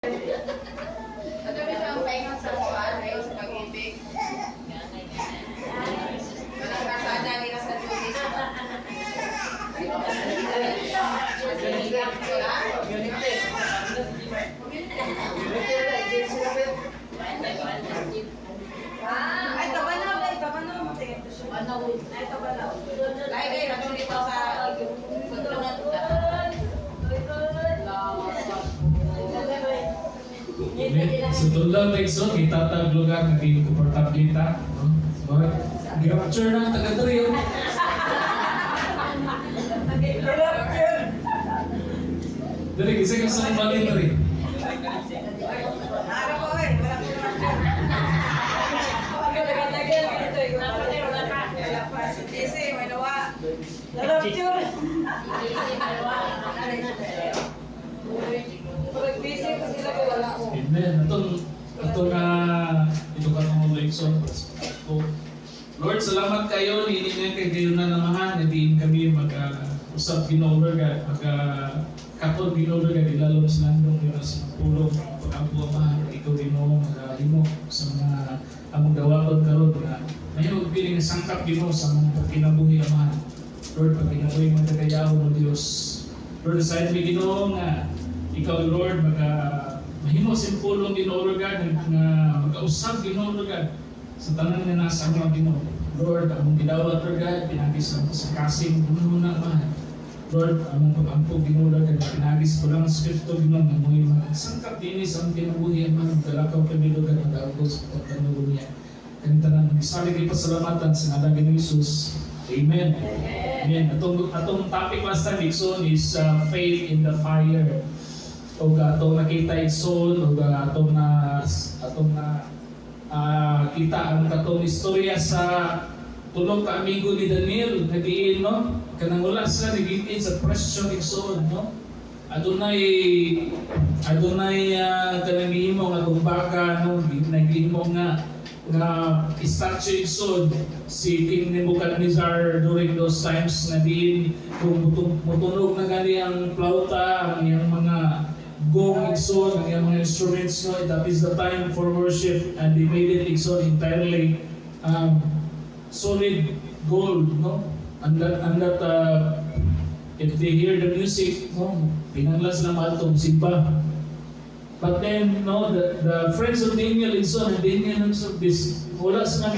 Ato mi siya ang paingon sa kuan, ayon sa Pag-IBIG. Walang kasada ni sa Junis ba? Ha? Community. Community na, agency na ba yun? Ay, tabanaw, ay, tabanaw. Ay, tabanaw. Lahi kay ato dito sa sa Amen. Sa tudlaw Texon, gitatag lugar nga di komportable ta, no? But gi-rapture na taga diri, oh. Rapture. Diri kinsa ka sa balin diri. Ara ko, eh. Wala ko rapture. Wala pa. Si JC, may nawa. Rapture. Pag busy pa sila ko, wala ko. Amen. Atong na ito ka ng Lexon. So, Lord, salamat kayo ini nga kay kayo na namahan diin kami mag usap Ginoo Lord God, mag katol Ginoo Lord God, ilalom sa landong yun sa pulong pag-ampo Amahan, ikaw Ginoo magahimo sa mga among dawaton karon nga mayo og piling nga sangkap Ginoo sa among pagkinabuhi, Amahan. Lord, pagkinabuhi mga kagayahon o Dios. Lord, sa mi Ginoo nga ikaw, Lord, maga mahimo sa pulong Ginoo Lord God nga magausab Ginoo Lord God sa tanan nga nasa among Ginoo. Lord, among gidawat, Lord God, pinagi sa kasing hunahuna man. Lord, among pag-ampo Ginoo Lord God, pinagi sa pulang Espiritu Ginoo nga mo'y magsangkap dinhi sa among kinabuhi man, galakaw kami, Lord God, mag sa pagkanugo niya. Kaning tanan gisalig kay pasalamatan sa ngalan ni Jesus. Amen. Amen. Atong topic last time, igsoon, is faith in the fire. O atong nakita, igsoon, o atong na kita ang katong istorya sa tulong ka amigo ni Daniel nga diin, no, kanang wala sila nag sa pressure, igsoon, no, adunay kanang gihimo nga atong baka, no, naghimo nga nga statue, igsoon, si King Nebuchadnezzar during those times nga diin kung mutunog na gani ang plauta, ang iyang mga gong, igsoon, ang iyang mga instruments, no, that is the time for worship, and they made it, igsoon, entirely solid gold, no, and that if they hear the music, no, pinanglas na maatong simba. But then, no, the friends of Daniel, igsoon, and Daniel himself, this wala sila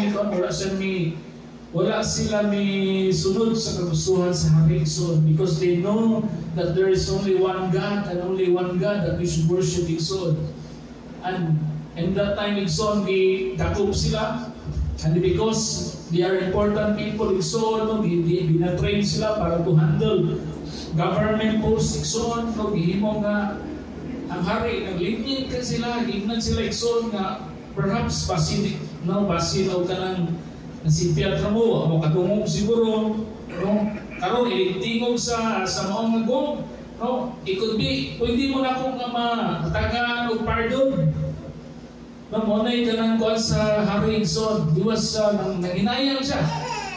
mi sunod sa kagustuhan sa hari, igsoon, because they know that there is only one God and only one God that we should worship, igsoon. And in that time, igsoon, gi dakop sila, and because they are important people, igsoon, no, gi, gi, gina-train sila para to handle government posts, igsoon, no, gihimo nga ang hari naglinyin ka sila, giingnan sila, igsoon, nga perhaps basin, no, basin og kanang nasipyat ra mo, amo kadungog siguro, no, karon itingog sa maong nga gong, no, it could be pwede mo na akong nga matagaan og pardon, no, mo na kanang kuan sa hari, igsoon. He was nanghinayang siya,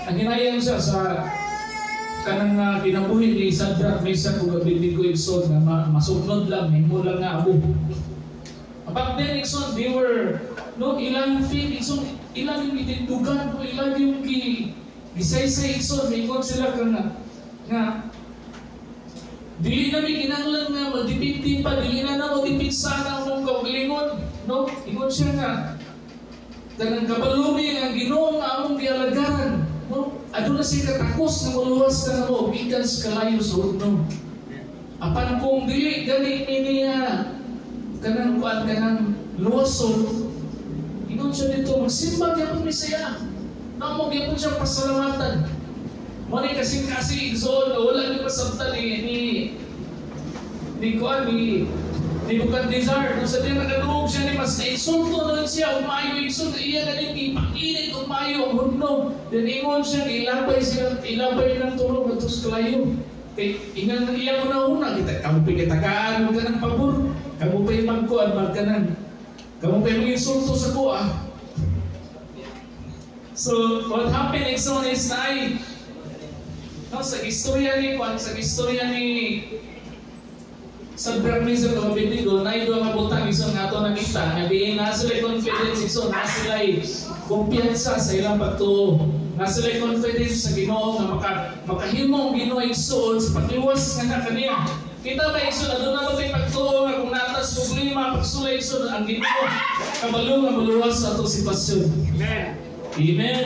nanghinayang siya sa kanang kinabuhi ni Shadrach, Meshach ug Abednego, igsoon, nga masugnod lang, mahimo lang nga abo. Back then, igsoon, they were, no, ilang faith, igsoon, ilang yung itindugan, no, ilang yung gisaysay, igsoon, mingon sila ka nga, nga, dili na mi kinahanglan nga magdipindi pa, dili na na magdipinsa na among kaugalingon, no? Ingon siya nga, kanang kabalo mi nga Ginoo nga among gialagaran, no? Aduna siya katakos nga moluwas ka namo gikan sa kalayo sa hurno. Apan kung dili gani mi niya kanang kuan kanang luwason, ingon siya dito, magsimba gyapon mi siya. Namo gyapon siya pasalamatan. Mo ni kasing kasi, igsoon, wala ni pasabtan ni kuan ni Nebuchadnezzar. Kung sa diyan nagaduog siya ni mas nainsulto na siya ug maayo, igsoon, iya ganing ipang-init ug maayo ang hurno. Then ingon siya ilabay siya, ilabay ng tulong ngadto sa kalayo. Kay ingan ang iyang una-una kita kamo pa kitagaan og kanang pabor. Kamo pa magkuan magkanan. Kamo pa insulto sa kuha. So what happened, igsoon, is naay, no, sa istorya ni kuan, sa istorya ni Shadrach, Meshach ug Abednego, naay duha ka butang, igsoon. diin naa sila confidence, so naa sila kumpiyansa sa ilang pagtuo. Naa sila confidence sa Ginoo nga makahimo ang Ginoo, igsoon, sa pagluwas nga na kaniya. Kita ba, igsoon, aduna ba tay pagtuo nga kung naa ta's problema, pagsulay, igsoon, ang Ginoo kabalo nga muluwas sa atong sitwasyon? Amen. Amen.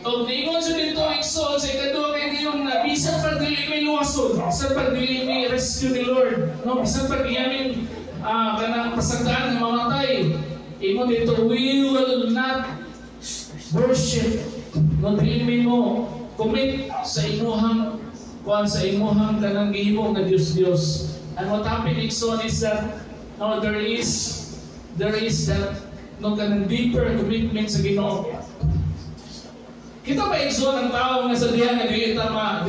O niingon sa dito, igsoon, sa ikaduha kay ngayon na bisan pag dili mi luwason, bisan pag dili mi rescue ni Lord, no, bisan pag iyamin kanang pasagdaan nga mamatay, ingon dito, we will not worship, no, dili mi mo commit sa imuhang kuan, sa imuhang kanang gihimo nga Dios Dios. And what happened, igsoon, is that, no, there is that, no, kanang deeper commitment sa Ginoo. Kita ba, igsoon, ang tao nga sa diha nga dili ta mago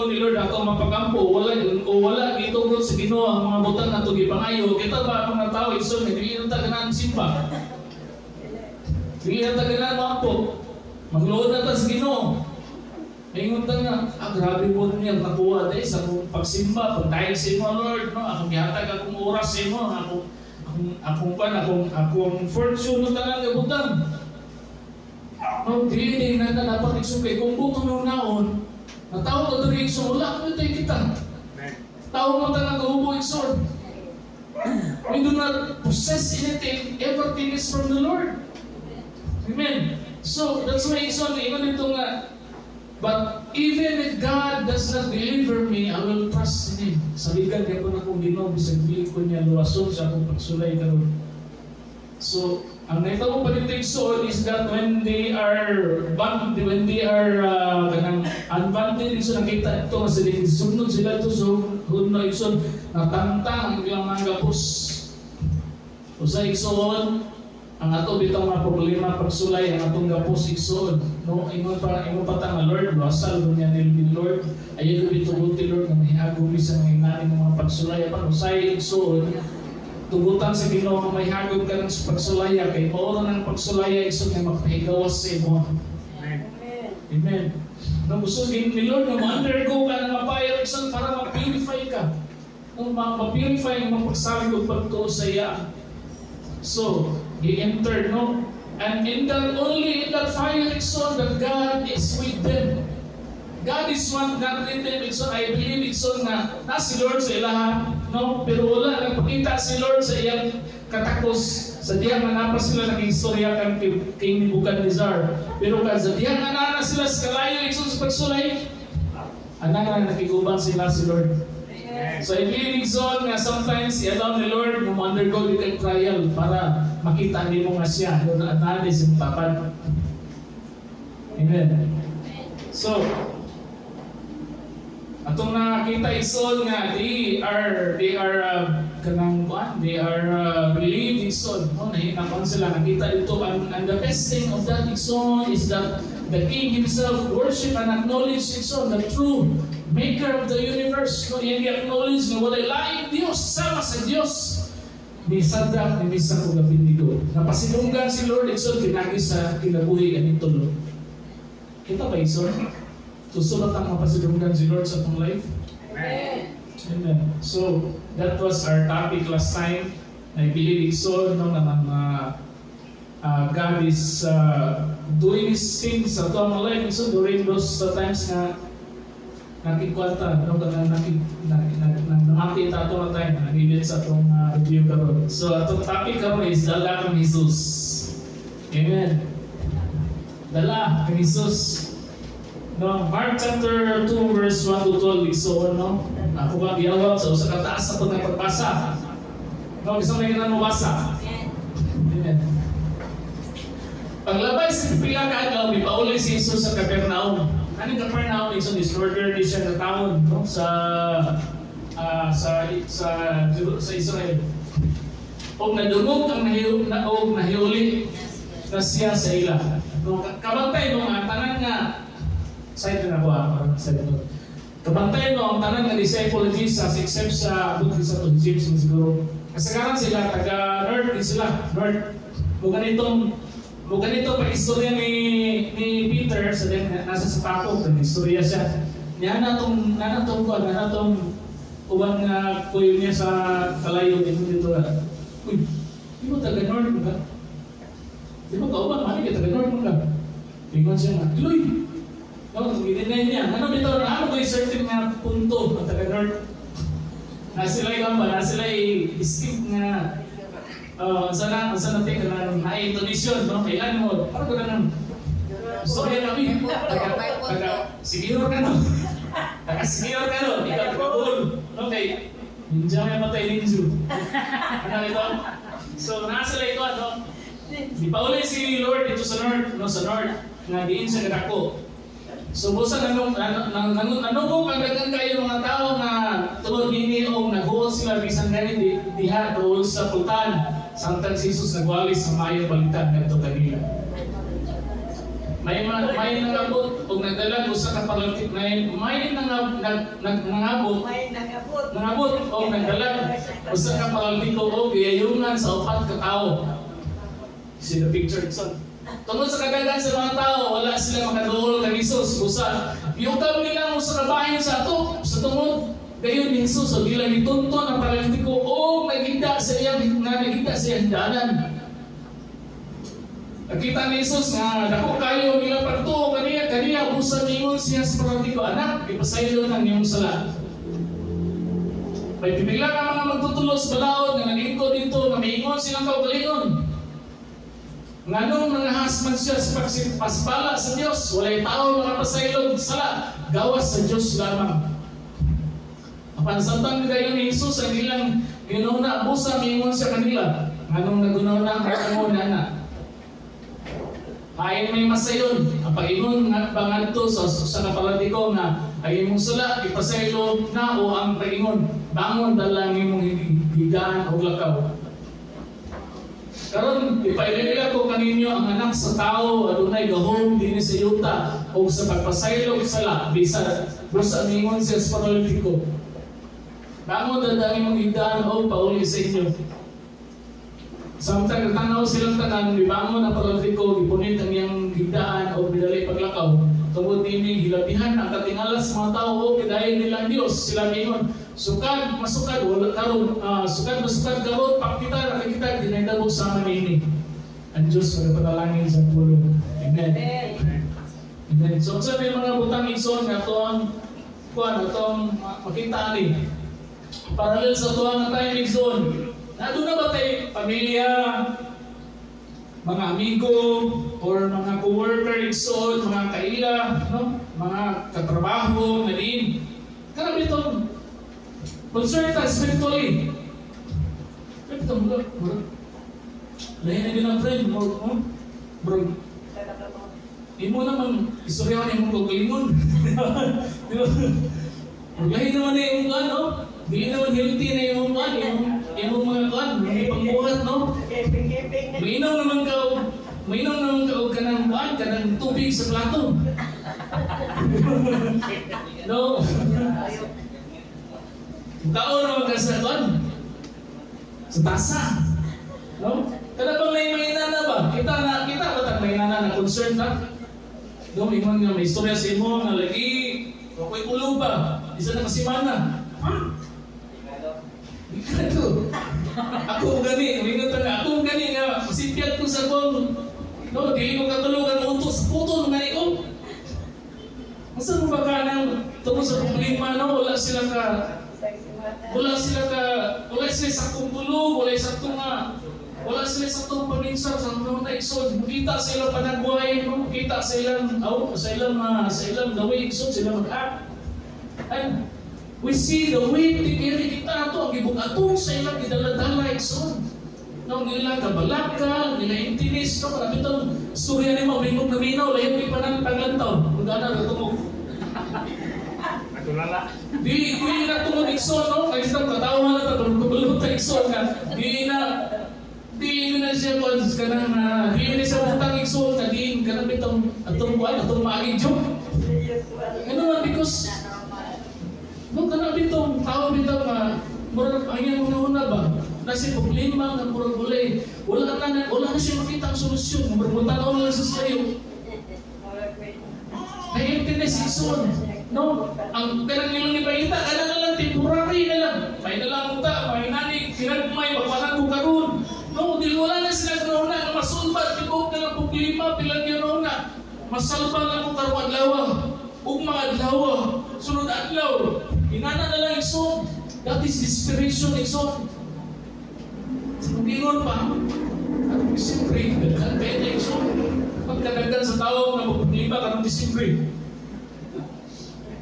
ni Lord ato mapagampo, wala o wala gitugot sa Ginoo ang mga butang ato gipangayo? Kita ba ang mga tao, igsoon, nga dili na ta ganahan simba? Dili na ta ganahan moampo. Magluod na ta sa Ginoo. Ingon ta nga, "Ah, grabe po niya nakuha dahil sa akong pagsimba, pagdahil sa imo, Lord, no, akong gihatag akong oras sa imo, akong pan, akong fortune, no, tanan nga butang." No, dili din na dapat, igsoon, kay kung buto nung naon, natawo ta diri, igsoon, wala mo tayo kita. Amen. Tao mo tanan kahubo, igsoon. We do not possess anything, everything is from the Lord. Amen. So, that's why, igsoon, ingon dito nga, "But even if God does not deliver me, I will trust in Him." Saligan kay ko na kung Ginoo bisag dili ko niya luwason sa akong pagsulay karon. So, ang nahitabo pa dito, igsoon, is that when they are kanang unbonded, igsoon, nakita ito nga sila sunod sila ito so hunno, igsoon, natangtang ang ilang mga gapos. Usa, igsoon, ang ato bitaw mga problema pagsulay, ang atong gapos, igsoon, no, ingon pa ta nga, "Lord, luwasal ko niya ni Lord, ayaw ko bituguti, Lord, nga mahihagom mi sa mga ingani ng mga pagsulay." Apan usay, igsoon, tugutan sa Ginoo nga mahihagom ka ng pagsulaya kay mao ra ng pagsulaya, igsoon, nga makahigawas sa imo. Amen. Amen. No, gusto ni Lord nga ma-undergo ka ng fire, igsoon, para ma-purify ka. No, ma-purify ang mapagsalig og pagtuo sa iya. So, he entered, no? And in that, only in that fire, igsoon, that God is with them. God is one, not with them, igsoon. I believe, igsoon, nga na si Lord sa ilaha, no? Pero wala nagpakita si Lord sa iyang katakos sa diha nga napa sila nag-istorya kang King Nebuchadnezzar. Pero kan sa diha nga naa na sila sa kalayo, igsoon, sa pagsulay, anang nga nakiguban sila si Lord. So I believe, igsoon, nga sometimes i-allow ni Lord mo undergo di kay trial para makita nimo nga siya no at naa sa tapad. Amen. So, atong nakita, igsoon, nga they are kanang kuan, they are relieved, igsoon, no, nahinakuan sila, nakita dito. And the best thing of that, igsoon, is that the king himself worship and acknowledge, igsoon, the true maker of the universe, no. Iyang gi-acknowledge nga walay laing Dios sama sa Dios ni Shadrach, ni Meshach ug Abednego. Napasinunggan si Lord, igsoon, pinagi sa kinabuhi ganing tulo. Kita ba, igsoon? Susulat ang mapasidunggan si Lord sa atong life. Amen. Amen. So, that was our topic last time. I believe, igsoon, no, nga mga God is doing His things sa atong mga life. So, during those times nga nakikwanta, no, nga nakik, na, na, na, namati ta ato nga time, nag sa atong review karon. So, atong topic karon is "Dala kang Jesus." Amen. Dala kang Jesus. No, Mark chapter 2 verse 1 to 12, so no. Ako ba giyawag sa usa ka taas sa nga pagbasa. No, gusto may kinahanglan mo basa. Amen. Paglabay sa pila ka adlaw, mipauli si Jesus sa Capernaum. Aning Capernaum is disorder di siya na town, no, sa Israel. Og nadungog ang nahiu na og nahiuli na siya sa ila. No, kabantay mo nga tanan nga side na ko parang side no. Kabantay mo ang tanan nga disciple ni Jesus except sa buti sa to James man siguro. Kasagaran sila taga north din sila, north. Mo ganito pa istorya ni Peter sa din nasa sa Paco, kan istorya siya. Niya na tong kuan, na tong uban nga kuyo niya sa kalayo dito dito. "Uy, di mo taga north." siya nga, "Tuloy!" No, gi-deny niya. Ano bitaw na ano ko certain nga punto ang taga North. Na sila yung ba, na sila distinct nga sana sa natin kanang na intonation, no? Kailan mo, parang ko na nang sorry kami. Taga, taga, Siquijor ka, no? Taga Siquijor ka, no? Ikaw taga Bohol. Okay. Ninja may matay ninju. Ano ito? So, nasa sila ito, ano? Di pa uli si Lord dito sa North, no? Sa North, nga diin siya kadako. So, busa nanong nanugong ang daghan kayo mga tao nga tungod nini og naghuot sila bisan gani diha duol sa pultahan samtang si Jesus nagwali sa maayong balita ngadto kanila. May nangabot og nagdala usa ka paralytic, may nangabot May nangabot. Nangabot og nagdala usa ka paralitiko og giyayungan sa upat ka tawo. See the picture, son. Tungod sa kadaghan sa mga tao, wala sila makaduol kay Jesus. Usa, giukab nila ang usa ka bahin sa atop sa tungod gayon ni Jesus og ilang gitunton ang paralitiko og naghinda sa iyang nga naghinda sa iyang dalan. Nakita ni Jesus nga dako kayo nila pagtuo kaniya, busa ningon siya sa paralitiko, "Anak, ipasaylo nang iyong sala." May pipila ka mga magtutulos balaod nga naglingkod dito nga miingon silang kaugalingon. Nganong nangahas man siya sa pagpasbala sa Dios, walay tao makapasaylog sala, gawas sa Dios lamang. Apan samtang midayon ni Jesus ang ilang ginuna, busa miingon siya kanila, "Nganong naguna-una kamo na? Hain may masayon ang pag-ingon nga pangadto sa kaparalitiko nga ang imong sala ipasaylo na o ang pag-ingon, bangon, dala ang imong higaan og lakaw? Karon ipailila ko kaninyo ang Anak sa Tao adunay gahom dinhi sa yuta og sa pagpasaylo og sala." Bisa busa mingon siya sa paralitiko, "Bangon, dala ang imong higdaan og pauli sa inyo." Samtang nagtanaw silang tanan, mibangon ang paralitiko, gipunit ang iyang higdaan o bidali paglakaw. Tungod niini hilabihan ang katingala sa mga tao o gidayon nila ang Dios. Sila mingon, "Sukad masukad wala karon, sukad masukad karon pakita nakikita ginahitabo sama niini." Ang Dios magapanalangin sa pulong. Amen. Amen. So unsa may mga butang, igsoon, nga atoang kuan, atong makita ani? Parallel sa tuwang nga tayo, igsoon. Aduna ba tay pamilya, mga amigo, or mga coworker, igsoon, mga kaila, no? Mga katrabaho, nga diin kana bitong concerned ta spiritually? Pero ito, mura, mura. Lahi na din ang friend mo, no? Bro, imo naman, istoryahan imong kaugalingon. Di ba? Lahi naman na imong kuan, no? Dili naman healthy na imong kuan, imong mga kuan, mga pangbuhat, no? Giping-giping. Mainom naman ka og kanang kuan, kanang tubig sa plato. No? Kaon naman ka sa kuan, sa tasa. No? Kada bang may mainana ba? Kita na kita ba tag may inana na concern ta? No, ingon nga may istorya sa imo nga lagi ako'y kulong ba? Isa na ka semana. Ha? Di ka to. Ako gani, mingon ta nga ako gani nga masipyat ko sa kong, no, dili ko katulog ang utos putol nga ko. Asa mo ba ka nang tungkol sa problema, no? Wala sila sa saktong tulog, wala sila sa saktong paminsan sa mga na, igsoon. Makita sa ilang panagbuhay, no? Makita sa ilang oh, sa ilang gawin, igsoon, sila mag-act. And we see the way they carry kita ato ang gibukaton sa ilang gidala-dala, igsoon. No, nila kabalaka, nila intinis, no, kana bitong istorya nimo, mingog na minaw, layo kay panan paglantaw. Magana ra tungog. Natulala. Dili dili na tungod, igsoon, no? Kay sa katawa na ta tungod ta, igsoon, nga dili na siya kuan kanang dili na siya butang, igsoon, nga diin kanang bitong atong kuan atong maagi joke. Ano man because no kana bitong tao bitaw nga murag ang iyang una ba nasi problema nga murag wala na siya makita ang solusyon, murag mo lang sa sayo. Na-emptiness, igsoon. No? Ang kanang ilang ipahita, kanang lang temporary na lang. May na lang ta, may nani, kinagmay, magpanan ko karon. No, dili wala na sila ganauna nga masulbat, tibok na lang problema, pilang ganauna. Masalba lang ko karong adlaw. Ugma adlaw, sunod adlaw. Inana na lang, igsoon. That is desperation, igsoon. Sa pag-ingon pa, at Disyembre, daghan kayo na, igsoon. Pagkadaghan sa tao nga magpagliba karong Disyembre.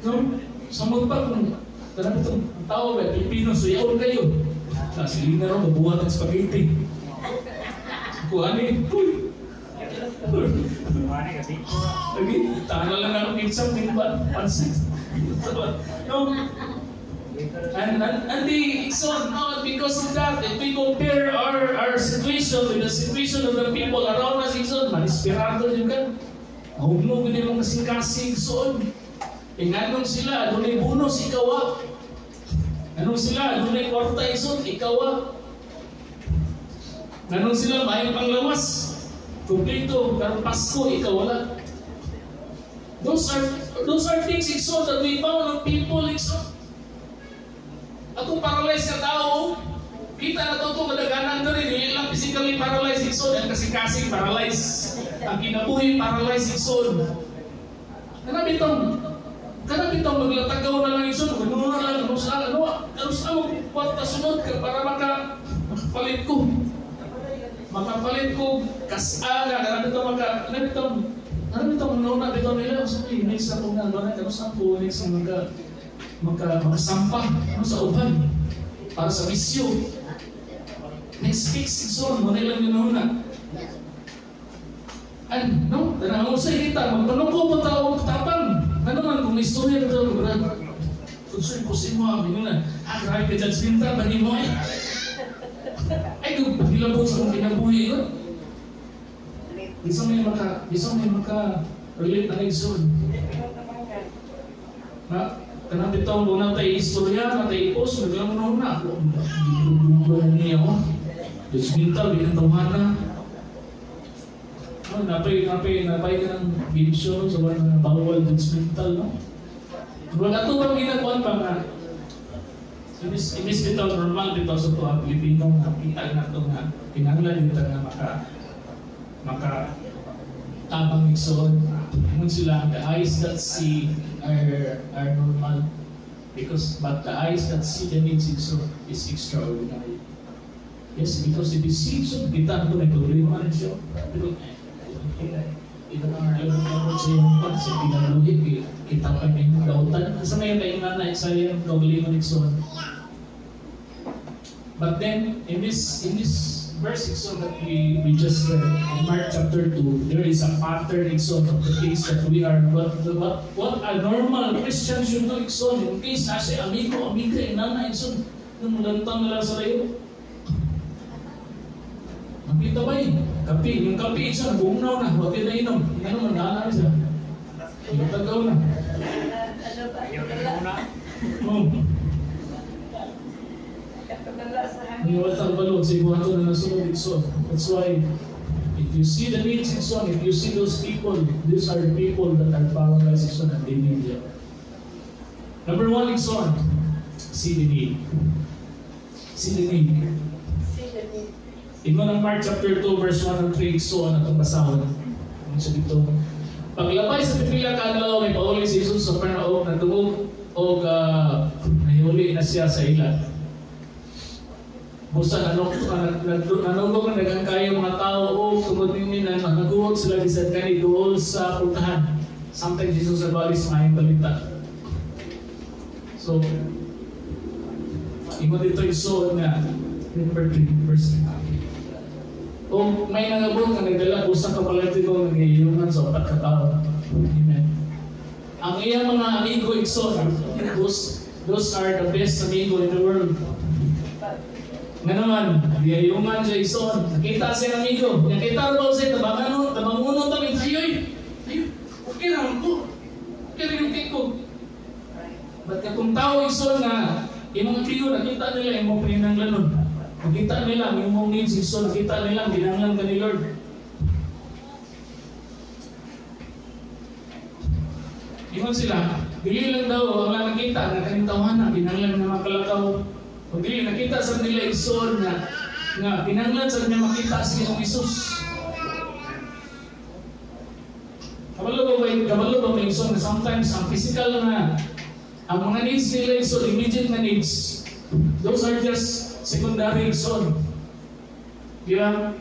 No? Samot pa kung kanang itong tao ba, Pilipino, suyaon kayo. Sa silina ro, mabuhat ang spaghetti. Kuha ni, uy. Lagi, tana lang ako ketchup, yung pansit. No? And the so no, because of that, if we compare our situation with the situation of the people around us, igsoon, maninspirado yun ka. Mahugnog yun yung kasing-kasing, igsoon. Eh, nganong sila, dunay bonus, ikaw ah. Nganong sila, dunay kwarta, igsoon, ikaw ah. Nganong sila, maayong panglawas. Kompleto, karong Pasko, ikaw wala. Those are things, igsoon, that we found on people, igsoon. Atong paralyzed na tao, kita na to kadaghanan diri, dili lang physically paralyzed, igsoon, ang kasing-kasing paralyzed. Ang kinabuhi paralyzed, igsoon. Kana bitong maglatagaw na lang, igsoon, ano na lang, ano sa ano, ano sa mo kwarta sunod ka para makapalit ko. Makapalit ko kasala, kana bitong ano na bitaw nila sa may next ako nga ano na kano sa ko next maka maka makasampa ano sa uban para sa bisyo. Next fix, igsoon, mo na ilang yun na. And no, tanang sa kita, magpanungko pa tao tapang. Ano man kung istorya ito, brad. Concern ko sa imo, ang na. Ah, grabe ka judgmental, ba mo ay? Ay, kung pagilabot sa akong kinabuhi yun. Bisa may maka relate na igsoon. Na, kanang bitaw mo na tayo istorya, na tayo i-post, naglang mo na. Ako, niya ko. Judgmental, bilang tawhana. No, napay ka ng game show sa mga bawal judgmental, no? Wala ito bang ginagawa pa nga? Inis bitaw normal bitaw sa tuwa Pilipino nga kita na ito nga kinahanglan yun nga maka tabang, igsoon. Ingon sila, the eyes that see are normal because but the eyes that see the needs, igsoon, is extraordinary. Yes, because if you see, igsoon, kita ito may problema na siya. Pero ito ang alam sa iyong pag sa kinabuhi, kita pa may dautan. Sa may kaingan na sa iyong kaugalingon, igsoon. But then, in this verse, igsoon, that we just read, in Mark chapter 2, there is a pattern, igsoon, of the things that we are, what a normal Christian should do, igsoon, in case asa amigo, amiga, inana, igsoon, nung lantang nila sa layo. Makita ba yun? Kapi, yung kapi, igsoon, bugnaw na, wag na inom. Ano man, naalala siya. Tagaw na. Ano ba? Ayaw na muna. Oh. Kapadala sa May wala balot sa ibuhato na nasunod, igsoon. That's why, if you see the needs, igsoon, if you see those people, these are the people that are paralyzed, igsoon, and they need help. Number one, igsoon, see the need. See the need. See the need. Ingon ang Mark chapter 2, verse 1 and 3, igsoon, atong basahon. Ano siya dito? Paglabay sa pipila ka adlaw, may pauli si Jesus sa Capernaum, nagdungog og nahuli na siya sa ila. Busa nanugog na daghan kayo mga tao o tungod nini na naguwag sila bisan kani duol sa pultahan. Samtang Jesus nagwali sa maayong balita. So, ingon dito igsoon nga number 3 verse 3. O may nangabot nga nagdala usa ka paralitiko nga gihiyungan sa upat ka tawo. Amen. Ang iyang mga amigo, igsoon, those are the best amigo in the world. Nga naman, gihiyungan siya, igsoon. Nakita siya ng amigo. Nakita rin ba siya, tabangan, tabangunon tabi, ayoy, ayoy, okay naman ko. Okay rin yung ko. But katong tao, igsoon, nga, imong amigo, nakita nila imong panginanglanon. Nakita nila ang imong needs, igsoon, nakita nila ang ginanglan ka ni Lord. Ingon sila, dili lang daw ang nakita nga kaning tawhana kinahanglan nga makalakaw. Kung dili nakita sa nila, igsoon, nga nga kinahanglan sa niya makita si Ginoong Hesus. Kabalo ba igsoon na sometimes ang physical na ang mga needs nila, igsoon, immediate na needs, those are just secondary, igsoon. Di ba?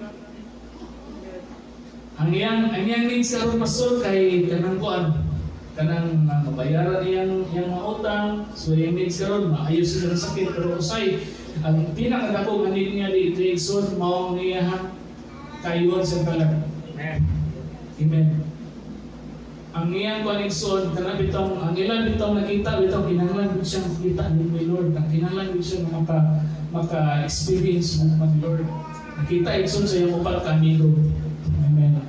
Ang iyang needs karon, pastor, kay kanang kuan, kanang mabayaran iyang mga utang. So iyang needs karon, maayos sila ng sakit, pero usay ang pinakadako nga need niya dito, igsoon, mao ang iyang kayuan sa talag. Amen. Amen. Ang iyang kuan, igsoon, kana bitong ang ilan bitong nakita bitong kinahanglan gud siyang kita ni Lord. Ang kinahanglan gud siya nga maka experience mo ni Lord. Nakita, igsoon, sa iyang upat ka amigo. Amen.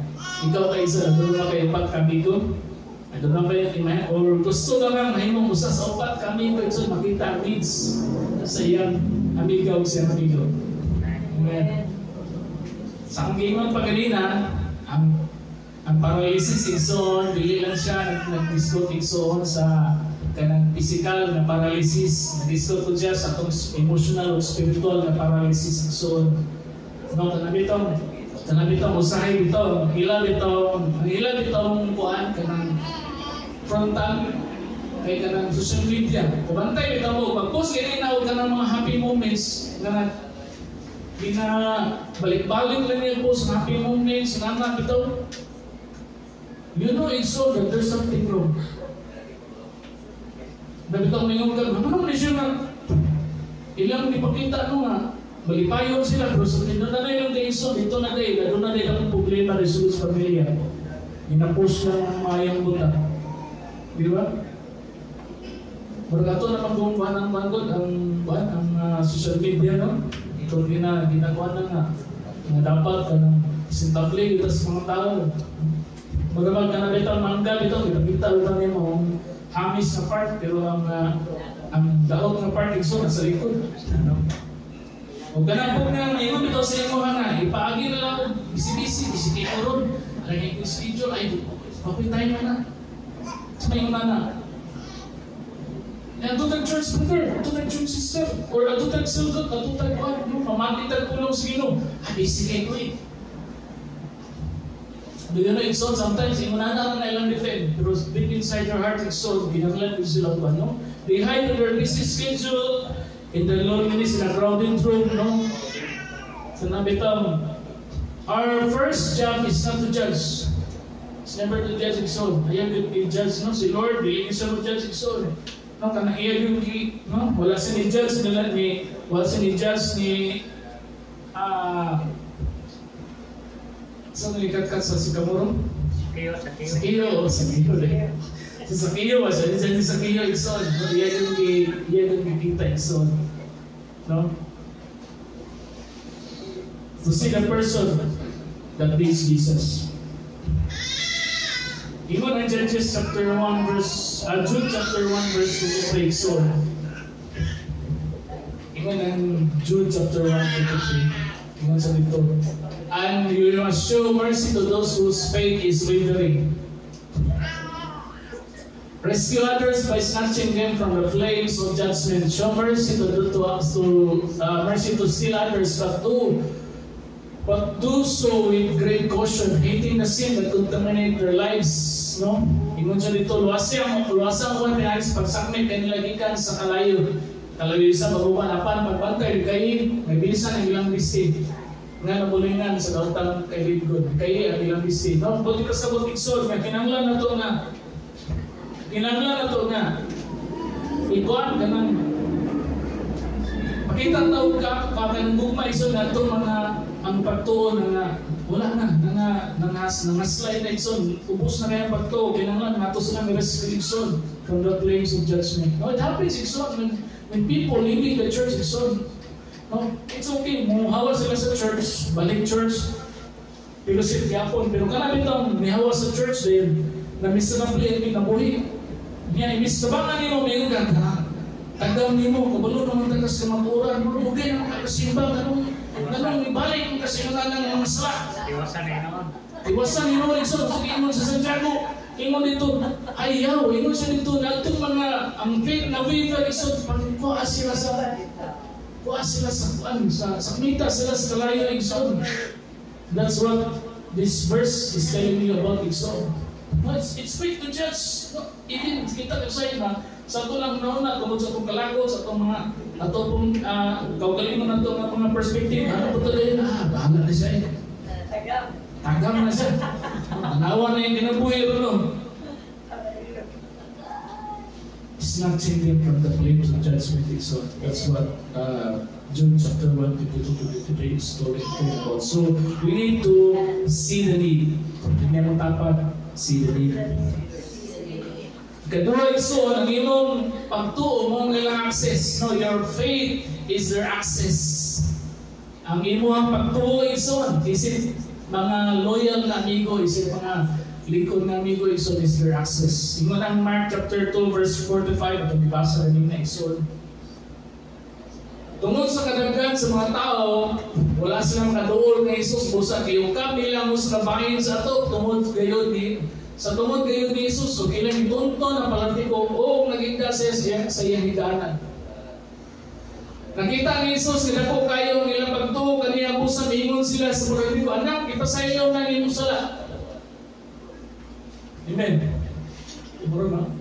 Ikaw kay isa, aduna kay upat ka amigo? Aduna ba yung imahe? Or gusto ka lang mahimong usa sa upat ka amigo, igsoon, makita ang needs sa iyang amiga o sa iyang amigo. Amen. Sa ang giingon pa ganina, ang paralysis, igsoon, dili lang siya nag-discuss, igsoon, sa kanang physical na paralysis, nag-discuss ko siya sa atong emotional o spiritual na paralysis, igsoon. No, kanang bitong usahay bitaw, ang ila bitong kuan kanang frontal kay kanang social media. Kubantay bitaw mo, pag-post kay na og kanang mga happy moments na gina balik-balik lang niya post happy moments na bitaw. You know it's so that there's something wrong. Na bitaw ningon ka, ano naman siya nga ilang ipakita no nga malipayon sila, pero sa tinuod na ilang daiso dito na dahil doon na dahil ang problema resolve sa pamilya. Gina-post lang ang maayong buta. Di ba? Murag ato naman kung kuan ang manggod ang kuan ang social media, no? Ito ginakuan na nga nga dapat kanang presentable kita sa mga tao. Murag mag kanang bitaw mangga bitaw gipakita bitaw nimo ang hamis na part, pero ang daot nga part, igsoon, nasa likod. Ano? O ganang po nga maingon bitaw sa imo nga ipaagi na lang og busy-busy, busy kay ko ron. Alay ko schedule ay okay tayo na na. Sa may na. Ato tag church brother, ato tag church sister, or ato tag silgot, ato tag kuan, no, pamati tag pulong sa Ginoo. Ah, busy kay ko eh. Do you know, igsoon, sometimes, ingon na na ilang defend, pero deep inside their heart, igsoon, ginanglan ko sila kuan, no? They hide in their busy schedule, in the loneliness, in a crowded room, no? So nabitang, our first job is not to judge. It's never to judge, igsoon. Ayaw yung i-judge, no? Si Lord, dili siya mo judge, igsoon. No, kanang iya yung gi, no? Wala siya ni judge nila ni wala siya ni judge ni sa nalikat sa Sikamuro? Sakiyo, sakiyo. Sakiyo, oh, Sakiyo rin. Sa Sakiyo, ba siya? Siya ni Sakiyo, igsoon. No? Iya yung gikita, igsoon. No? To see the person that needs Jesus. Ingon ang Judges chapter 1 verse, Jude chapter 1 verse 2 to 3. So, ingon ang Jude chapter 1 to 3. Ingon sa dito. "And you must show mercy to those whose faith is wavering. Rescue others by snatching them from the flames of judgment. Show mercy to do to us to mercy to still others, but do so with great caution, hating the sin that contaminate their lives." No? Ingon siya dito, luwasi ang luwasa ang kuwan sa pagsakmit kay nila gikan sa kalayo. Kalayo sa baguban apan pagbantay kay may bisan ang ilang bisi nga nabulingan sa daotang kay Lidgod. Kay ang ilang bisi. No? Buti ka sa igsoon nga kinahanglan na to nga ikuan kanang pakita tawag ka kanang gugma, igsoon, nga itong mga ang pagtuo na nga wala na nga nangas nangaslide na, igsoon, ubos na kaya ang pagtuo. Kinahanglan nga ato sila rescue, igsoon, from the flames of judgment, no? It happens, igsoon, when people leaving the church, igsoon, no? It's okay muhawa sila sa church, balik church, pero si gyapon, pero kana bitong nihawa sa church din na miserable ang kinabuhi niya, imis sabangan nimo, mayon ka tagam nimo, kabalo naman tagas kamatuoran mo, bugay naman ka kasimba, ganong ibalik mo kasi nga ng mga sala. Iwasan na yun. Iwasan ni Lord, igsoon, sige, ingon sa Santiago, ingon dito, ayaw, ingon siya dito, na itong mga, ang faith na waver, igsoon, pagkuha sila sa, kuan, sa, sakmita sila sa kalayo, igsoon. That's what this verse is telling you about, igsoon. No, it's quick to judge. No, even kita kasi na sa ato lang noon na tungod sa atong kalagot, sa atong mga ato pong kaugalingon nato nga mga perspective, ano po tuloy, bahala na siya eh. Tagam. Tagam na siya. Tanawa na yung kinabuhi, no? Snatching them from the flames of judgment. So that's what Jude chapter 1, 22 to 23 is talking about. So we need to see the need. Tingnan mo tapat, see the need. Kaduha, igsoon, ang imong pagtuo mao ilang access. No, your faith is their access. Ang imong pagtuo, igsoon, isip mga loyal na amigo, isip mga lingkod na amigo, igsoon, is their access. Ingon ang Mark chapter 2 verse 45, atong gibasa rin na, igsoon. Tungod sa kadaghan sa mga tao, wala silang kaduol kay Jesus, busa giyukab nila mo sa kabahin sa ato tungod gayud ni Jesus, so ilang gitunton ang palaltiko o nagingda siya sa iyang higanan. Nakita ni Jesus nga dako kayo ang ilang pagtuo kaniya, busa miingon sila sa paraltiko, "Anak, ipasaylo na nimo sala." Amen. Tomorrow na.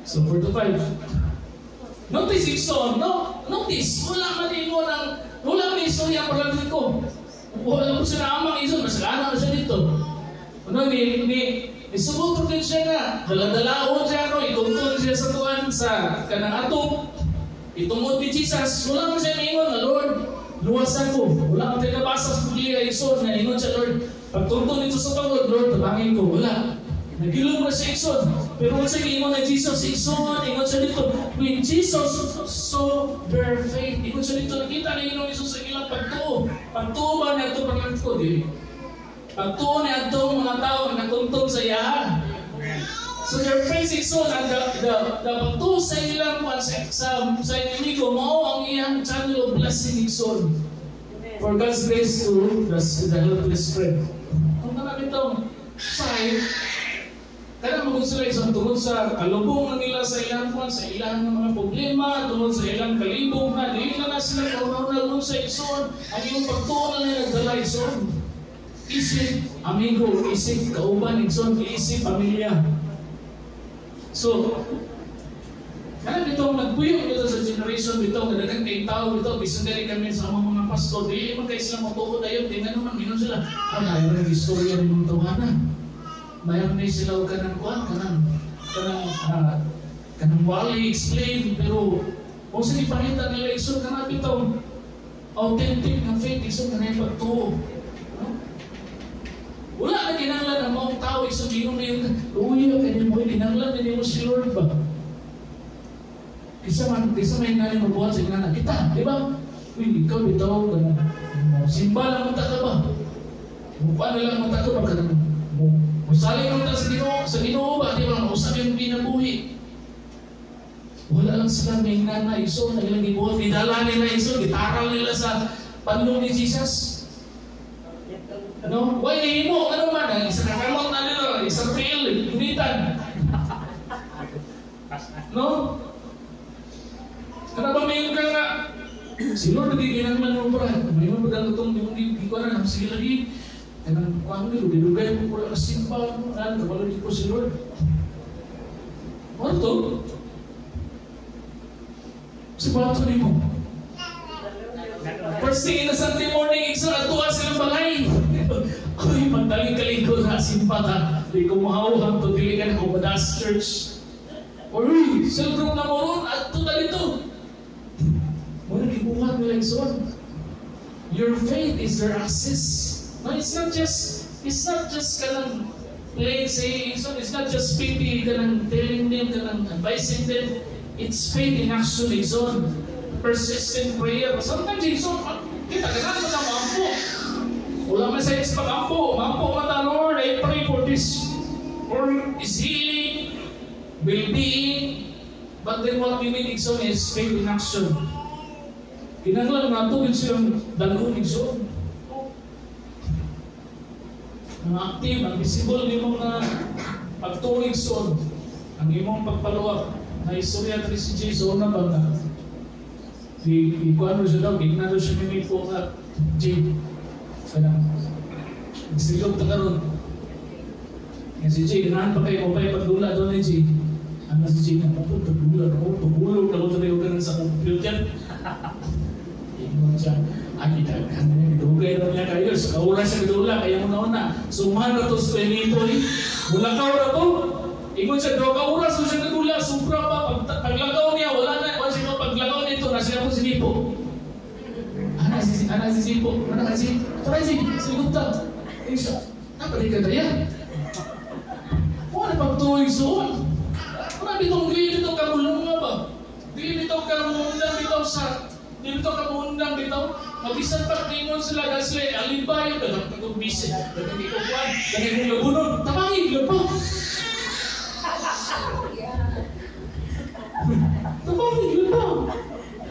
So 4 to 5. Notice, igsoon, no? Notice, wala man ingon ang, wala man istorya ang paraltiko. Wala mo siya amang igsoon, masalanan na siya dito. Ano, ni din siya nga, dala-dalaon siya, no? Ituntun siya sa tuan sa kanang atop. Itungod ni Jesus, wala man siya maingon nga, "Lord, luwasan ko." Wala man tayo nabasa sa Biblia, igsoon, nga ingon siya, "Lord, pagtuntun nito sa pagod, Lord, tabangin ko." Wala. Nagilom na siya, igsoon. Pero wala siya ingon na Jesus, igsoon, ingon siya dito. When Jesus saw their faith, ingon siya dito, nakita na ingon Jesus sa ilang pagtuo. Pagtuo ba niya ito ko? Dili. Pagtuo niya ito mga tao nga natuntun sa iya. So their faith, igsoon, ang the pagtuo sa ilang sa inimigo, mao ang iyang channel of blessing, igsoon. For God's grace to the helpless friend. Kung kanang itong side, kada magud sila isang tungod sa kalubong na nila sa ilang kwan, sa ilang mga problema, tungod sa ilang kalibog na, dili na na sila kauna-una sa igsoon, ang iyong pagtuo na nila nagdala, igsoon. Isip amigo, isip kauban, igsoon, isip pamilya. So, kaya dito nagpuyo dito sa generation dito, nga kay tao dito, bisan diri kami sa among mga pastor, dili man kay sila motuo dayon, di nga naman minon sila, mayroon ng istorya ni mga tawana. Mayroon ni sila og kanang kuan, kanang wali explain, pero kung sa ipangita nila, igsoon, kanang bitong authentic nga faith, igsoon, kanang pagtuo. No? Wala na kinahanglan ang mga tao, igsoon, ingon na yung, uy, kanya mo, kinahanglan na mo si Lord ba? Kisa may nani mabuhat sa inana kita, di ba? Uy, ikaw bitaw kanang mo simba lang mo ta ka ba? Mo paano lang mo ta ka ba kanang mo musalig mo ta sa Ginoo ba, di ba? Usab yung kinabuhi. Wala lang sila may nana, igsoon, na ilang gibuhat, gidala nila, igsoon, gitaral nila sa panlong ni Jesus. No? Why nahimo? Ano man? Ang isa kakamot na nila, isang tiil, gunitan. No? Kana ba mayon ka nga, si Lord lagi kinahanglan mo para, mayon ba dang itong imong gikuan na, sige lagi, kanang kuan mo, dugay mo pula ka simba, no? Ano, kabalo di ko si Lord. Ano to? Si Bato ni mo. First thing in the Sunday morning, igsoon, atuwa silang balay. Uy, pagtaling-kaling na simba ta, di ko mahawag to, dili ka na kumadas church. Or uy, cell group na mo ron, adto ta dito. Mo na gibuhat nila, igsoon. Your faith is their access. No, it's not just kanang plain saying, igsoon. It's not just pity, kanang telling them, kanang advising them. It's faith in action, igsoon. Persistent prayer. Sometimes, igsoon, kita, kailangan mo na maampo. Wala man sa pag-ampo. Maampo man ta, "Lord, I pray for this. For is healing, well-being." But then what we need, igsoon, is faith in action. Kinahanglan nato yun silang dalhon, igsoon. Ang active, ang visible ni mga pagtuo, igsoon, ang imong pagpaluwak. Na istorya diri si Jesus na ba nga di ikuan siya daw, gignan daw siya ni po nga, "Jay, kanang silog ta karon." Yan si Jay, ganahan pa kayo, mapay pagdula doon ni Jay. Ano si Jay nga, mapay pagdula ako, pagulog na ko tayo ganun sa computer. Ingon siya, ay, daghan na niya, dugay na niya kayo. Sa oras siya gidula, kaya mo nauna. Sumahan na to sa Benito, eh. Mulakaw na to. Ingon siya, 2 ka oras na siya nagdula, sobra pa. Paglakaw niya, wala na, wala siya, paglakaw nito, nasa siya po si Nipo. Ana si Sipo, ana ka si, try si, si Gupta. Eh siya, napalik ka daya. Wala pagtuig suon. Wala bitong dili bitaw ka mulunga ba? Dili bitaw ka mundang bitaw sa, dili bitaw ka mundang bitaw. Mabisan pa ingon sila dahil sila alibayo, dagang kagong bisi, dagang ikukuan, dagang kong labunon, tabangin, labo. Tabangin, labo.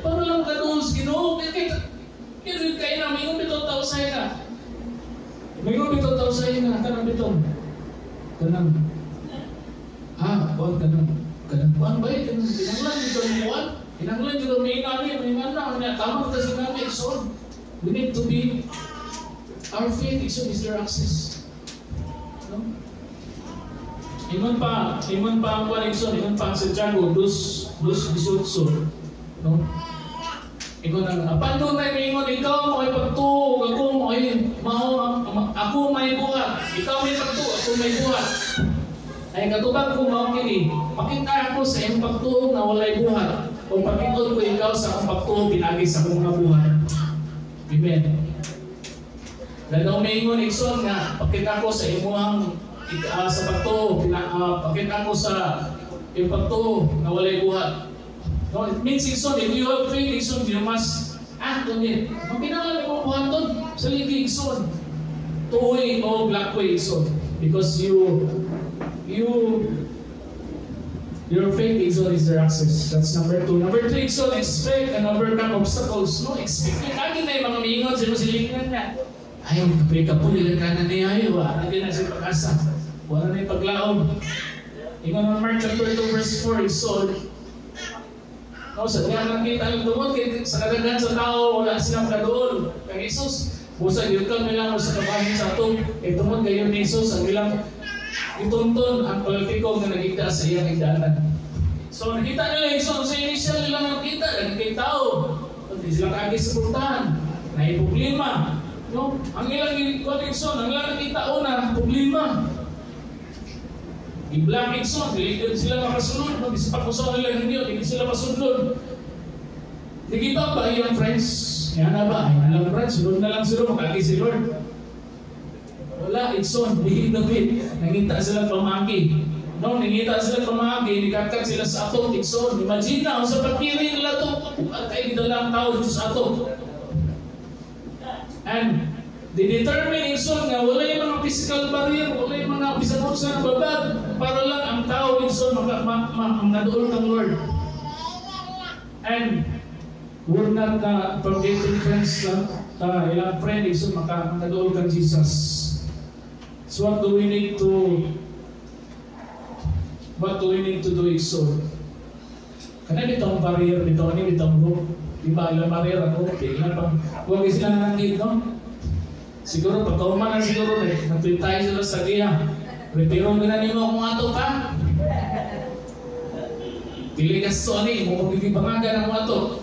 Para lang ka doon sa Ginoo. Pero kayo na, may bitaw tao sa'yo na. May bitaw tao sa'yo na, kanang bitaw. Kanang, kuwan, kanang, kanang, kuwan ba eh? Kanang, kinanglan dito ang kuwan. Kinanglan dito, may inami, may inana, may tama ka sa inami, so, we need to be, our faith is their access. No? Ingon pa ang kuwan, Igsoon, ingon pa ang Santiago, 2:18. No? Ingon ang, apan doon na ingon, ikaw may pagtuo, ako may mao, ako may buhat. Ikaw may pagtuo, ako may buhat. Ay katubang ko mao kini, pakita ako sa iyong pagtuo nga walay buhat, o pakita ko ikaw sa akong pagtuo pinagi sa akong mga buhat. Amen. Dahil may ingon Igsoon nga, pakita ko sa imuhang sa pagtuo, pakita ko sa iyong pagtuo nga walay buhat. No, it means, Igsoon, if you have faith, Igsoon, you must act on it. Magkinahanglan mo buhaton sa ligi, Igsoon. Tuoy o blackway, Igsoon. Because your faith, Igsoon, is their access. That's number 2. Number 3, Igsoon, expect and overcome obstacles. No, expect. Lagi na yung mga miingon sa imo silingan na. Ay, kapay ka po, nila ka na niya. Ay, wala na siya pag-asa. Wala na yung paglaom. Ingon ang Mark chapter 2, verse 4, Igsoon. No, sa diyan nakita ang tungod kay sa kadaghan sa tao wala silang kaduol kay Jesus. Busa gyud nila mo sa kabahin sa atong kay tungod kayo ni Jesus ang ilang itunton ang politiko nga nagita sa iyang igdanan. So nakita nila Jesus sa initial nila nakita kay tao. Hindi sila kaagi sa pultahan. Naay problema. No, ang ilang connection, ang ilang nakita una problema. I-black Igsoon, dili sila makasunod, no? Bisa pag-usaw nila ninyo, dili sila masunod. Nag-iba ba iyong friends? Yan na ba? Ay, alam friends, sunod na lang sila, makagi si Lord. Wala, Igsoon, di nangita sila pamagi. No, nangita sila pamagi, nikatkat sila sa atong, Igsoon. Imagine na, sa pagkiri nila ito, at ay gidala ang tao dito sa atong. And, they determine, Igsoon, nga wala yung mga physical barrier, wala yung mga bisan unsa na babag, para lang ang tao, Igsoon, makaduol kang Lord. And, we're not forgetting friends lang, ilang friend, Igsoon, makaduol kang Jesus. So what do we need to do, Igsoon? Kana bitong barrier, bitong ani, bitong group, di ba, ilang barrier ang group, ilang pang, huwag sila nanangit, no? Siguro, pagkauman na siguro, nagtuloy tayo sila sa giya. Pero ginanimo akong ato ka. Dili ka sa ani, mo magigibangagan ang ato.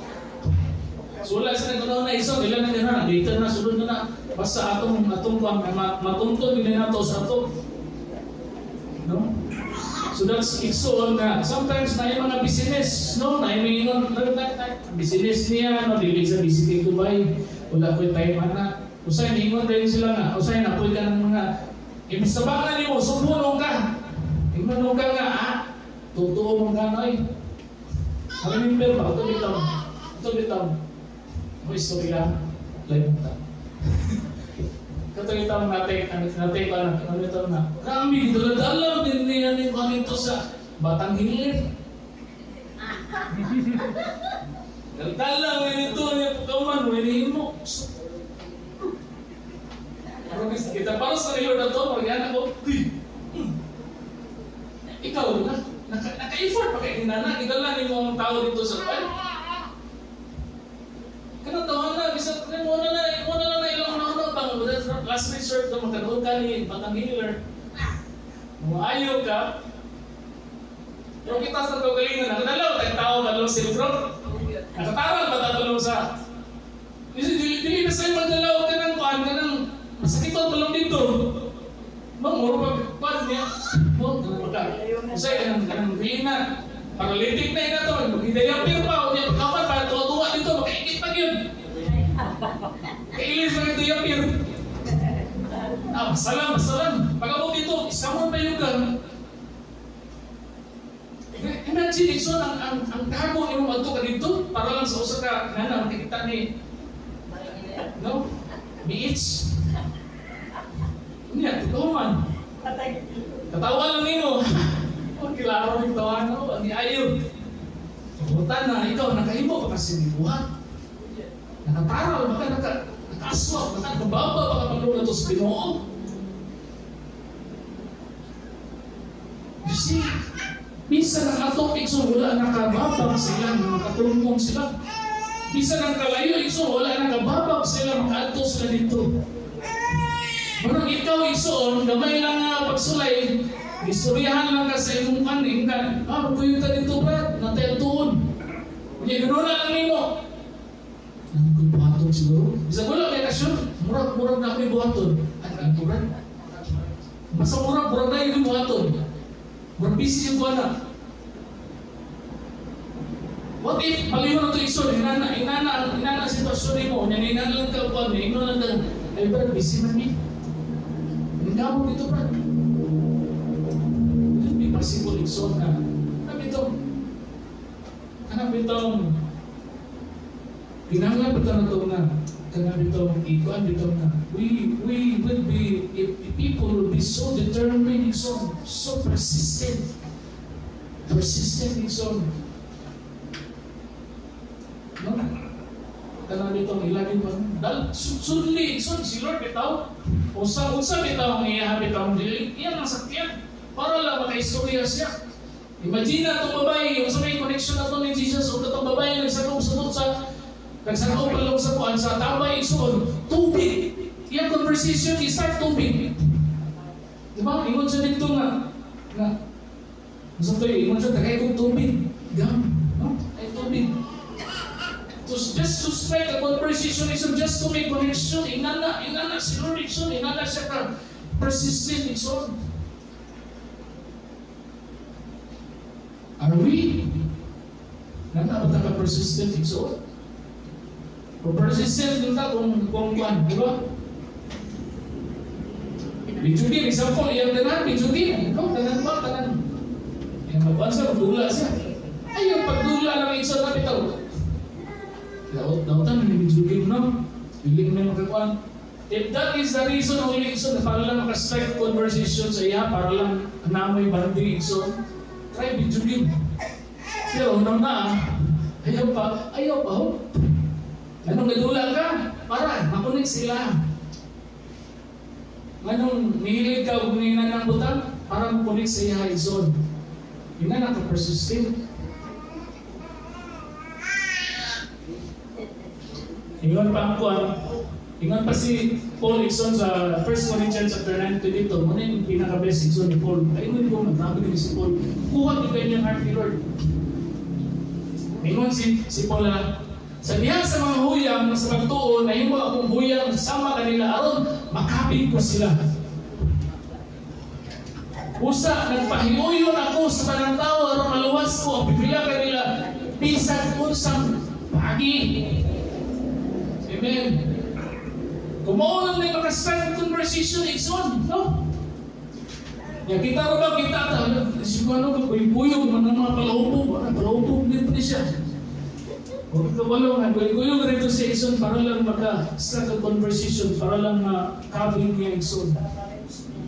So wala sa nagtunaw na iso, ilan na gano'n, dito na, sulod na na. Basta atong kuang, matuntun din na to sa ato. No? So that's igsoon nga. Sometimes na yung mga business, no? Na yung business niya, no? Dili sa visiting Dubai, wala ko'y time ana. Usay, ingon din sila nga, usay, napoy ka ng mga, ibig sabangan nimo, sumbunong ka. Ingon ka nga, totoo mong gano'y. I remember ba, ito bitaw. Ako istorya, live ta. Ito bitaw natin, ano bitaw na, kami, dala-dala din niya ni ito sa Batang Hilir. Dala-dala, ito, niya, pagkaman, winihin mo. Kita para sa Lord na to, magyan ako, ikaw na, naka-effort pa kayo nana, idala ni mo ang tao dito sa pal. Kanatawa na, bisan mo na lang na ilang una-una pang last resort na magkanood ka ni Batang Healer. Maayo ka, pero kita sa kagalingon, nakadalaw tayong tao kalong silbro. Nakataral ba tatulong sa? Dili dili na sa'yo magdalaw ka ng kuan ka ng masakiton pa lang dito. No, muro pa kuan niya. No, kanang maka. Usay kanang dili na. Paralytic na ina to, magdidayapir pa unya pagkapan para tuwa-tuwa dito, makaikit pa gyud. Kailis pa dayapir. Ah, masalam, masalam. Pag-abot dito, isamon pa yung ka. Imagine, so, ang kago ni mo adto ka dito, para lang sa usa ka, nana, makikita ni, no? Beach. Niya, totoo man. Katawa lang nimo. Oh, kilaro ni tawa no, ang ayo. Pagutan na ikaw nakahimo pa kasi buhat. Nakataral baka nakaaswak, baka nakababa baka paglunod na to sa Ginoo. You see, bisan ang atong igsoon wala nakababag sila, makatungkong sila. Bisan ang kalayo igsoon wala nakababag sila, makaadto sila dito. Marang ikaw igsoon, gamay lang nga pagsulay, istoryahan lang ka sa imong kaning ka, kuyo ta dito brad, natay tuon. Unya ganoon lang nimo. Nang buhaton siguro. Bisan wala kay kasyon, murag na ako'y buhaton. At ang ko brad. Basta murag na yung buhaton. Murag busy yung buwan na. What if paliw na ito igsoon, inana ang sitwasyon nimo, unya inana lang ka upan, ingon lang ka, ay brad, busy man mi. Ningamo dito brad. It would be possible igsoon na kanang bitong kinahanglan ba ito na ito na kanang bitong ikuan bitong na we would be, if people would be so determined igsoon, so persistent igsoon, no? Kanang bitong ilagin pa dal sudli igsoon si Lord bitaw unsa bitaw ang iya bitaw dili iya ang sakyan para lang makaistorya siya. Imagine na itong babae, yung sa may connection na ito ni Jesus, o itong babae nagsakop sa nagsakop pa lang sa kuan sa tambay igsoon, tubig. Iyang conversation is start tubig. Diba? Ingon siya dito nga sa ito, ingon siya, tagay kong tubig. Gam, no? Ay tubig. So, just to strike a conversation, just to make connection, inana si Lord igsoon, inana siya ka persistent igsoon. Are we? Nana ba ka persistent igsoon? Kung persistent nita kung kuan, di ba? Video game, example, iyang tanan, video game. No, tanan ba, tanan. Iyang magkuhan siya, magdula siya. Ay, yung pagdula lang igsoon na bitaw. Dautan, may video game, no? Dili may makakuan. If that is the reason only igsoon, para lang makastrike conversation sa iya, para lang namoy bandi igsoon, try video game. Pero unang na, ayaw pa, ho. Anong nagdula ka? Para, makunik sila. Anong nihilig ka o gumina ng butang? Para makunik sa iya, igsoon. Yun na naka-persistent. Ingon pa ang kuwan. Ingon pa si Paul igsoon sa 1 Corinthians chapter 9 dito. Muna yung pinaka-best igsoon ni Paul. Ay, ingon ko, maggrabe din si Paul. Kuha din kayo niyang heart ni Lord. Ingon si Paul na, sa diha sa mga huyang sa pagtuon, nahimo akong huyang sama kanila aron makapit ko sila. Usa, nagpahiuyon ako sa tanang tao aron maluwas ko ang pipila kanila bisan unsang pagi. Amen. Kung mao lang na makastart conversation, igsoon, no? Ya, kita ra ba, kita ta, siguro ano, kuyog-kuyog, man ang mga palahubog, palahubog dito ni siya. Huwag ka balo nga, kuyog-kuyog rito si igsoon para lang maka-start a conversation, para lang makabing niya igsoon,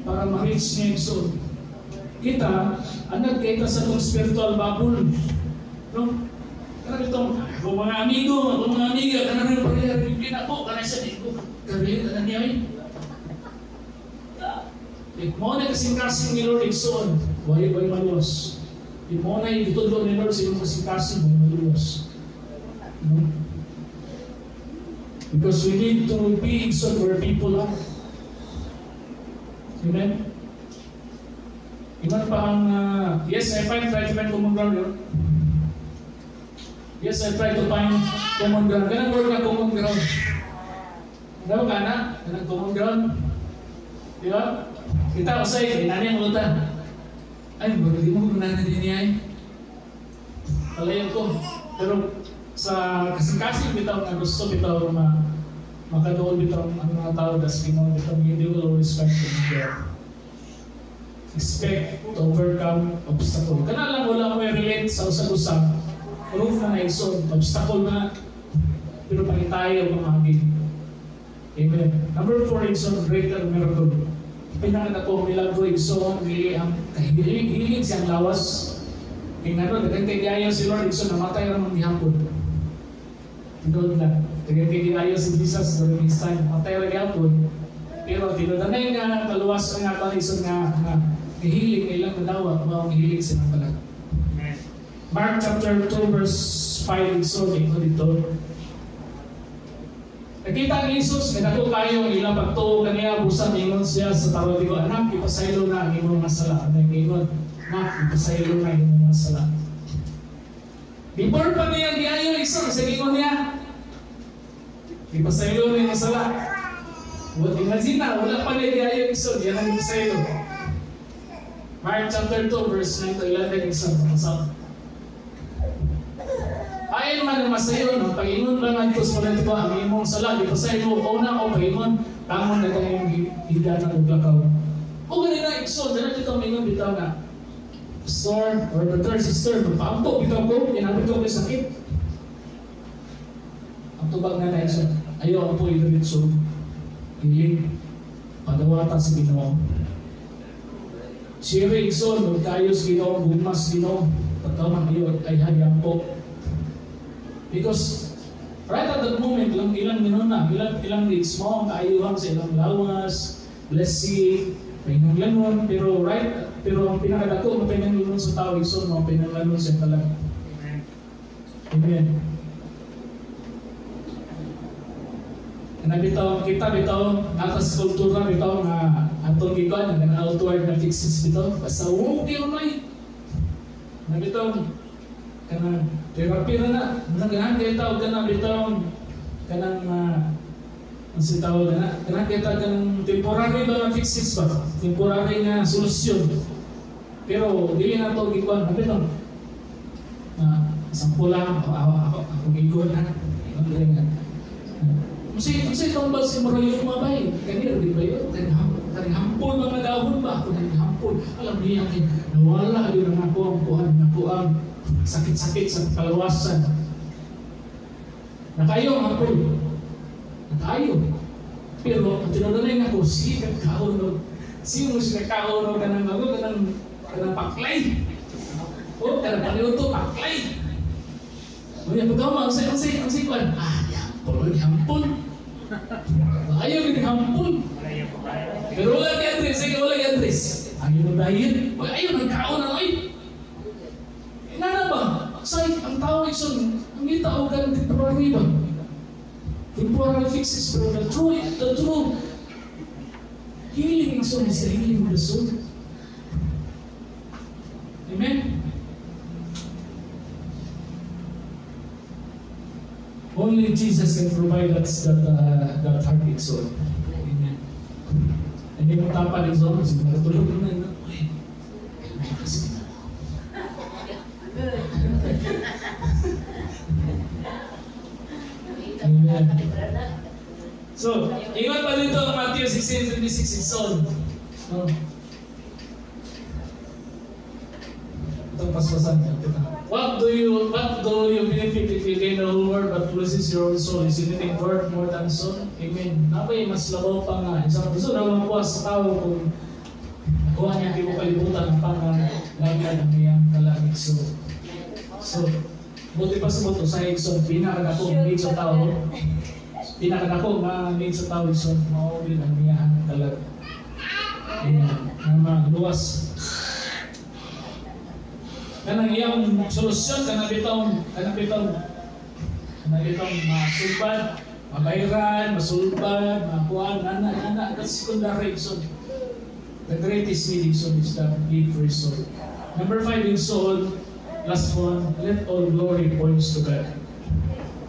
para ma-reach niya igsoon. Kita, anak kita sa itong spiritual bubble, no? Kana itong, ako mga amigo, ako mga amiga, kana rin pareha, rin ako, kana siya, di ko, karelate na niya eh. If mo na kasing-kasing ni Lord igsoon, way maluwas. If mo na itudlo ni Lord sa iyong kasing-kasing, way maluwas. No? Because we need to be igsoon where people are. Amen? Ingon pa ang, yes, I find, try to find common ground yun. Yes, I try to find common ground. Kanang word na common ground. Daw ka na? Kanang common ground. Di ba? Kita ko sa'yo, inani ang utan. Ay, di mo kung nanan din niya eh. Palayo ko. Pero sa kasing-kasing bitaw nga gusto bitaw makadool bitaw ang mga tao das Ginoo bitaw, you will always find common ground. Expect to overcome obstacle. Kana lang wala mo relate sa usag-usag. Proof na naigsoon, obstacle na, pero pangitayo pamagi. Amen. Number 4, igsoon, greater miracle. Pinakadako milagro igsoon, dili ang kahilig siyang lawas. Kaya nga ron, daghan kay giayo si Lord igsoon, namatay ra man gihapon. Tinuod na. Daghan kay giayo si Jesus during his time, namatay ra gihapon. Pero tinuod na nga kaluwas nga ato igsoon nga hilig nga ilang nadawa, mao ang hilig sa kalag. Mark chapter 2 verse 5 igsoon, ingon dito. Nakita ni Jesus, may dako kayo ang ilang pagtuo kaniya, busa ingon siya sa tawag ko, anak, ipasaylo na ang imong mga sala. Ingon, anak, ipasaylo na ang imong mga sala. Before pa niya giayo igsoon, sa ingon niya, ipasaylo na imong sala. What imagine na, wala pa niya giayo igsoon, yan ang ipasaylo. Mark chapter 2 verse 9 to 11 igsoon, sa ayon man ang masayo, no? Pag-ingon ba nga ito sa mga ito, ang imong sala, di pa sa imo, una o pag-ingon, tangon na tayong hila ng uglakaw. O ganun na, igsoon, dahil dito ang ingon bitaw nga, pastor, or brother, sister, magpaampo, bitaw ko, inabot ko kay sakit. Ang tubag na na, igsoon, ayaw ang po idiritso, hiling, padawata sa Ginoo. Siri, igsoon, magkayos Ginoo, gumas Ginoo, pagkaman iyo, ay hayang po. Because right at that moment, ilang minuna, ilang needs mo, ang kaayuhan sa ilang lawas, blessing, pinanglanon, pero right, pero ang pinakadako ang pinanglanon sa tao, igsoon mo, ang pinanglanon sa kalag. Amen. Amen. Bitaw, kita bitaw, atas kultura bitaw nga atong gikan, ang outward na fixes bitaw, basta okay unay. Na bitaw, kanang therapy na na, naganahan kayo tawag ka na bitaw, kanang ang sitawag na, kanang kayo tawag kanang temporary ba na fixes ba? Temporary na solusyon. Pero dili na ito gikuan, bitaw, sampu lang, ako gikuan na, Masay itong ba si Moroyo mabay? Kanina, di ba yun? Kaning hampol mga dahon ba? Ako kaning hampol. Alam niya, kay nawala yun ang ako ang kuhan, ako ang sakit-sakit sa kalawasan. Nakayo ang hampol. Nakayo. Pero, ang tinanong ako, sige kakaon. Sige mo siya kakaon kanang ako, kanang paklay. O, kanang paniuto, paklay. Ngunyan, pagkama, ang say, kuhan. Ah, dihampol, dihampol. Ayaw, dihampol. Pero wala kay Andres, sige, wala kay Andres. Ayaw ng diet. Ayaw, nagkaon na ay. Nana ba? Say, ang tao igsoon, ang itaw ka ng temporary ba? Temporary fixes, pero the true healing igsoon is the healing of the soul. Amen? Only Jesus can provide us that heart igsoon. Amen. Hindi mo tapal igsoon, kasi matulog na yun. Uy, kasi Amen. So, ingon pa dito ang Matthew 16:26 igsoon. No? Itong paspasan niya. What do you benefit if you gain the whole world but loses your own soul? Is anything worth more than soul? Amen. Napay mas labaw pa nga. Isang gusto na makuha sa tao kung nakuha niya ang kalibutan ang pangalagad ang iyang kalangit. So, buti pa sa buto sa igsoon, pinakadako need sa tao. Pinakadako nga need sa tao igsoon, mao din ang iyang kalag. Amen. Nga magluwas. Kanang iyang solusyon, kanang bitong masulbad, mabayran, masulbad, makuan, nana, that's secondary igsoon. The greatest need, igsoon, is the need for his soul. Number 5, igsoon, last one, let all glory points to God.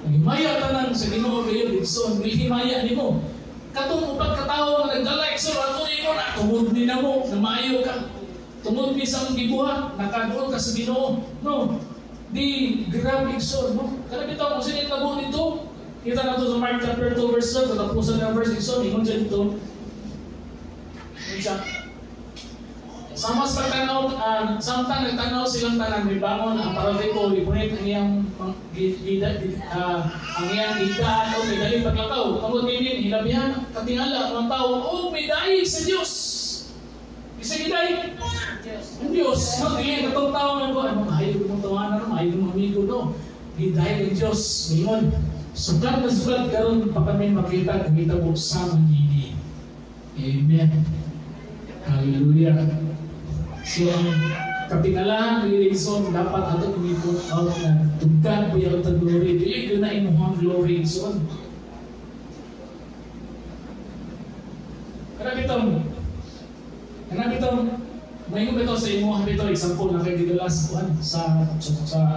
Ang himaya tanan sa Ginoo kayo, igsoon, dili himaya nimo. Katong upat katawo nga nagdala, igsoon, ato imo na tungod ni namo, na maayo ka. Tungod ni sa among gibuhat, nakaduol ka sa Ginoo. No, di grab, igsoon, no? Kana bitaw kung sino nabo nito. Kita na to sa Mark chapter 2 verse 12, katapusan ng verse, igsoon, ingon siya dito. Ingon siya. Sama sa pagtanaw, samtang nagtanaw silang tanan, may bangon ang paralitiko, ipunit ang iyang ang iyang higdaan o may dali paglakaw. Tungod ninin, hilabihan, katingala ang tao, o may dayig sa Diyos. Isa gidayig? Ang Diyos. No, dili katong tao nga ko, ano, maayo mong tawanan, maayo mong amigo, no. Gidayig ang Diyos. Ngayon, sukat na sukat karon pa kami makita, nakita mo sa manini. Amen. Hallelujah. So, ang katingalahan ni Igsoon, dapat ato i-put out na to God be all the glory. Dili yun na imuhang glory, Igsoon. Kana bitong, maingon bitaw sa imuhang bitaw, example na kay gidala sa kuan, sa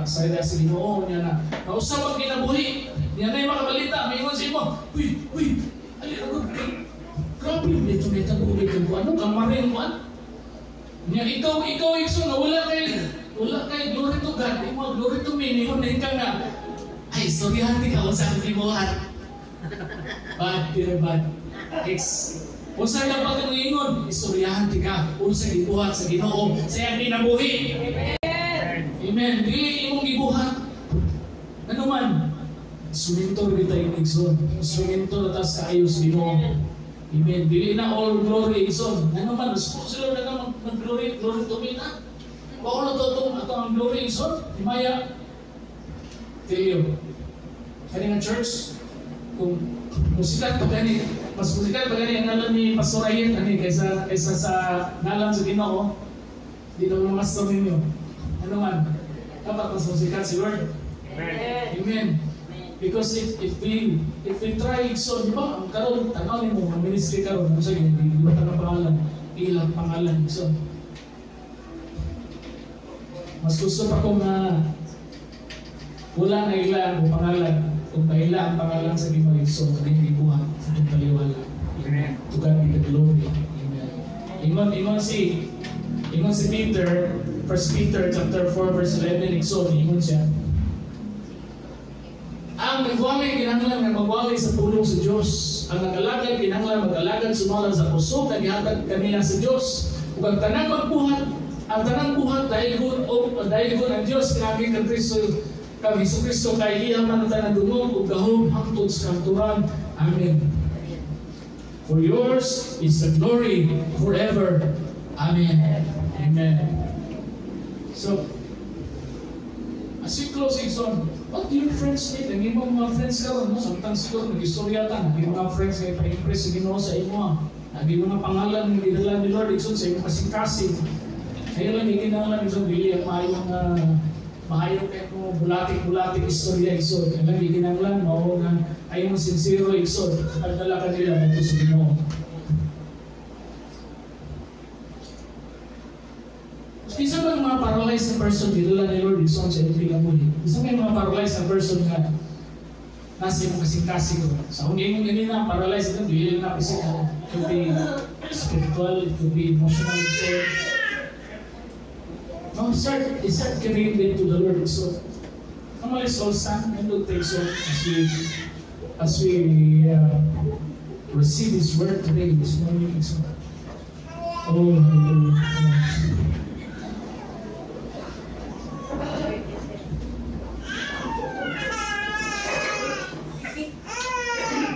sa Ginoo niya na, nausap ang kinabuhi, niya na yung makabalita, maingon sa imo, uy, uy, ali, grabe, dito, dito, dito, ano, kamarin, kuan. Nya ikaw igsoon na wala kay glory to God, imo glory to me, ningon din ka nga. Ay, sorry hati ka unsa ang gibuhat. Bad, pero bad. Ex. Unsa dapat ang ingon? Istoryahan ti ka unsa gibuhat sa Ginoo sa iyang kinabuhi. Amen. Amen. Dili imong gibuhat. Ano man? Suminto kita igsoon. Suminto ta sa kaayo sa Ginoo. Amen. Dili na all glory igsoon. Ano man, sila na mag-glory, glory to me na. Paulo to ato ang glory igsoon. Himaya. Tell you. Kani nga church, kung musikat pa gani, mas musikat pa gani ang ngalan ni Pastor Ayen ani kaysa sa ngalan sa Ginoo. Di na mga pastor ninyo. Ano man, dapat mas musikat si Lord. Amen. Amen. Because if we try igsoon, di ba? Ang karon tanaw nimo ang ministry karon, unsa gyud di ba tanang pangalan, ilang pangalan igsoon. Mas gusto pa ko nga wala na ila ang pangalan, kung maila ang pangalan sa Ginoo igsoon, kani gibuhat sa itong taliwala. Amen. To God be the glory. Amen. Ingon si Peter, 1 Peter chapter 4 verse 11 igsoon, ingon siya. Ang nagwalay kinahanglan nga magwalay sa pulong sa Dios. Ang nagalagad kinahanglan magalagad sumala sa kusog nga gihatag kaniya sa Dios. Ug ang tanang magbuhat, ang tanang buhat daygon og daygon ang Dios kinaagi kang Kristo, kang Hesukristo kay iya man ang tanang dungog ug gahom hangtod sa kamatuoran. Amen. For yours is the glory forever. Amen. Amen. So, as we close, igsoon, what do your friends need? Ang imong mga friends karon, no? Samtang siguro nag-istorya ta, ang imong mga friends kay pa-impress sa Ginoo sa imo. Ang imong mga pangalan nga gidala ni Lord igsoon sa imong kasing-kasing. Kayo lang gikinahanglan igsoon dili ang maayong maayo kay mo bulatik-bulatik istorya igsoon. Ang lang gikinahanglan mao nga ay mong sincero igsoon, pagdala kanila ngadto sa Ginoo. Isa ba mga paralyzed na person gidala ni Lord igsoon sa imong kinabuhi? Isa ba mga paralyzed na person nga nasa imong kasing-kasing? Sa akong giingon ganina, paralyzed ito, dili na physical. It could be spiritual, it could be emotional. So, no, start carrying them to the Lord. So, come on, let's all stand and look take so as we receive His word today, this morning. So, oh, hallelujah.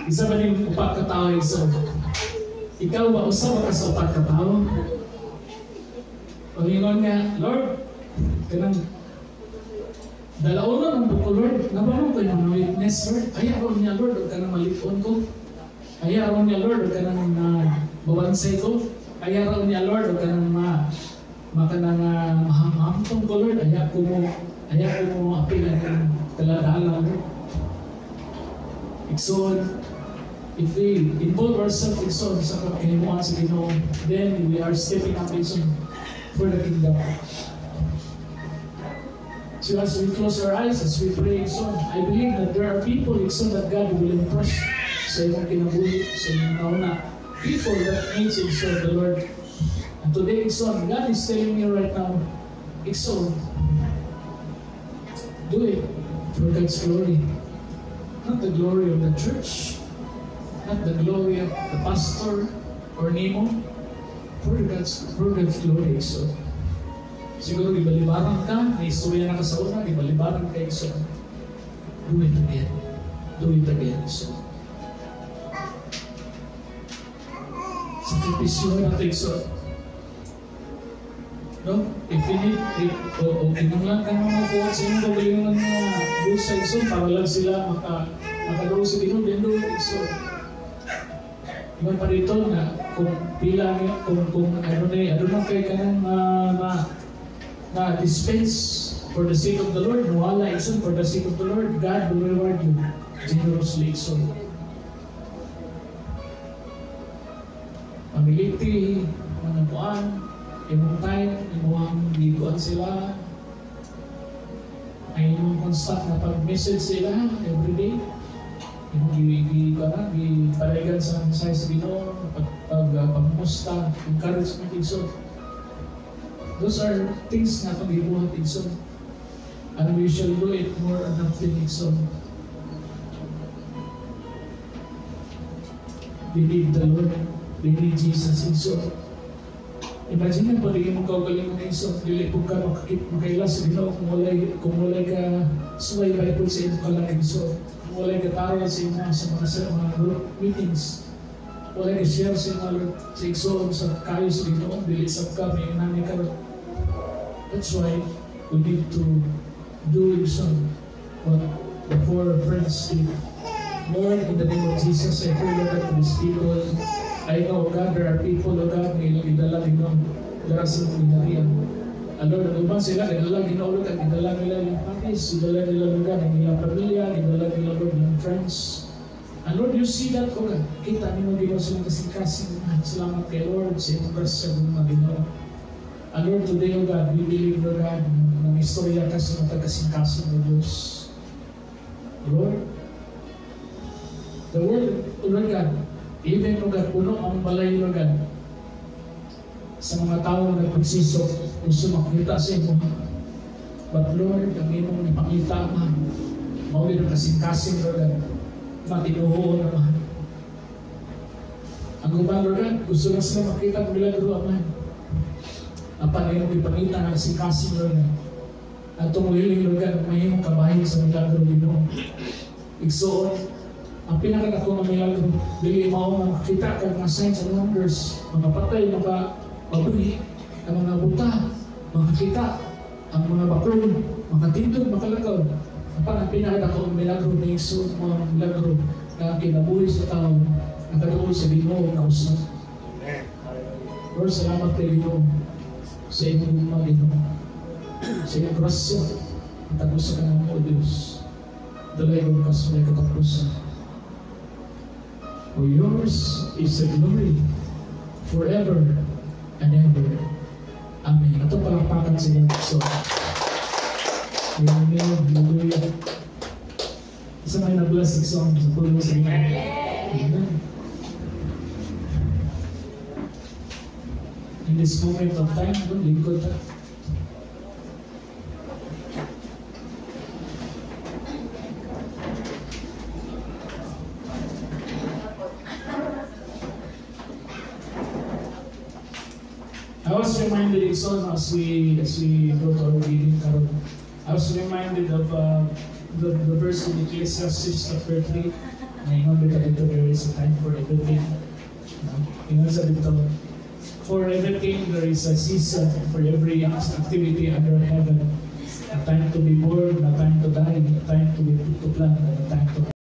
Isa ba rin upat ka tao, so, ikaw ba, usa ba ka sa upat ka tao? Pag-ingon nga, Lord, kanang dalaonon ang buko, Lord, nabamo ko yung mga witness, Lord. Ay, aron niya, Lord, huwag ka nang malikon ko. Ay, aron niya, Lord, huwag ka nang mabansay ko. Ay, aron niya, Lord, huwag ka nang mahamtong ko, Lord. Ay, ako mo apil ang daladala, Lord. Igsoon, If we involve ourselves, igsoon, sa kahimuan sa Ginoo, then we are stepping up, igsoon, for the kingdom. So as we close our eyes, as we pray, igsoon, I believe that there are people, igsoon, that God will impress sa imong kinabuhi, sa imong nauna. People that needs, igsoon, the Lord. And today, igsoon, God is telling you right now, igsoon, do it for God's glory. Not the glory of the church, not the glory of the pastor or nimo, for God's glory, igsoon. Siguro gibalibaran ka, may istorya na ka sa una, gibalibaran ka, igsoon. Do it again. Do it again, igsoon. Sakripisyo nato, igsoon. No? If you need, if, o kinahanglan ka nga makuha sa imong kaugalingon nga bulsa, igsoon, para lang sila makaduol sa Ginoo, then do it, igsoon. Ingon pa dito nga kung pila ni kung ano na ano na kay kanang na dispense for the sake of the Lord, wala, igsoon, for the sake of the Lord, God will reward you generously, igsoon. Pamiliti, mga kuan, imong time, imong gikuan sila, ay imong constant na pag-message sila every day, imong gi padagan sa mensahe sa Ginoo, pag pagmusta, encouragement, igsoon. Those are things na atong gibuhat, igsoon. And we shall do it more and often, igsoon. They need the Lord. They need Jesus, igsoon. Imagine na pag imong kaugalingon, igsoon, dili pud ka makaila sa Ginoo kung walay ka suway Bible sa imong kalag, igsoon. Kung walay ka taro sa imong sa mga group meetings, walay ka share sa imong Lord, sa igsoon sa kayo sa Ginoo, dili sab ka may inani ka. That's why we need to do some what the four friends did. Lord, in the name of Jesus, I pray, Lord, that these people, I know, God, there are people, O God, na ilang gidala, Ginoo, dara sa imong gingharian. Lord, ang uban sila, gidala, Ginoo, Lord, ang gidala nila ilang paris, gidala nila, Lord, ang ilang pamilya, gidala nila, Lord, ilang friends. And Lord, you see that, O God, kita nimo, Ginoo, silang kasing-kasing. Salamat kay Lord, sa imong grasya, mga Ginoo. And Lord, today, O God, we believe, Lord God, ng istorya ka sa mga kasing-kasing, O Diyos. Lord, the world, O Lord God, even, O God, puno ang balay, Lord God, sa mga tao na nagpagsisok, gusto makita sa imo. But Lord, ang imong ipangita, ma, mao ang kasing-kasing, Lord God, matinuhoon naman. Ang uban, Lord God, gusto na sila makita ang milagro, Amahan. Apan imong ipangita nga kasing-kasing, Lord God. Atong willing, Lord God, mahimong kabahin sa milagro, Ginoo. Igsoon, ang pinakadako nga milagro, dili mao nga makita kag mga signs and wonders, mga patay maka mabuhi, ang mga buta makakita, ang mga bakol makatindog, makalakaw. Apan ang pinakadako nga milagro ni igsoon mo ang milagro na kinabuhi sa tao nakaduol sa Ginoo na usab. Lord, salamat kay Ginoo sa imong mga Ginoo. Sa iyong grasya, ang tagos sa kanang mo, Diyos. Dalay kong kasulay katapusan. For yours is the glory forever and ever. Amen. Ato palakpakan sa Lord. So, amen. Hallelujah. Isa may na-blessing song sa pulong sa inyo. Amen. In this moment of time, doon, lingkod ta. I was reminded, igsoon, as we go to our reading karon. I was reminded of the verse in Ecclesiastes chapter 3. Ngayon dito dito, there is a time for everything. No? Ingon sa dito, for everything there is a season, for every activity under heaven. A time to be born, a time to die, a time to plant, and a time to